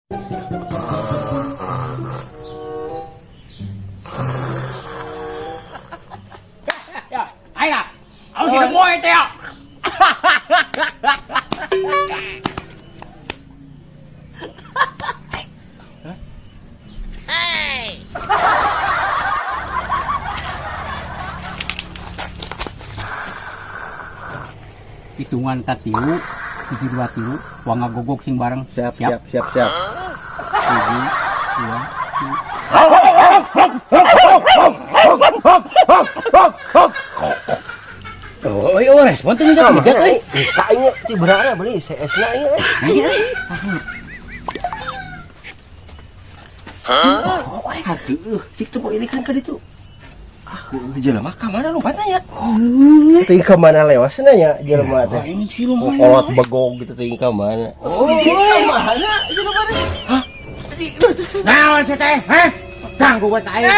Ya, ayo lah. Aku sih moe teh ya. Hitungan 3, 1, 2, 3, wah ngagogok sing bareng. Siap, siap, siap, siap. 1, 2, 3. Oh, oh, respon tuh enggak enggak euy. Geus ka ieu ti berana beli CS-na ieu. Oh, ai heueuh, cik teu ilikan ka ditu. Ah, heueuh jelema ka mana lompatna nya? Teuing ka mana lewasna nya jelema teh? Aing si lumayan. Kolot begog gitu teuing ka mana? Oh, ka mana jelema teh? Hah? Naon sih teh? Hah? Ganggu buat aing.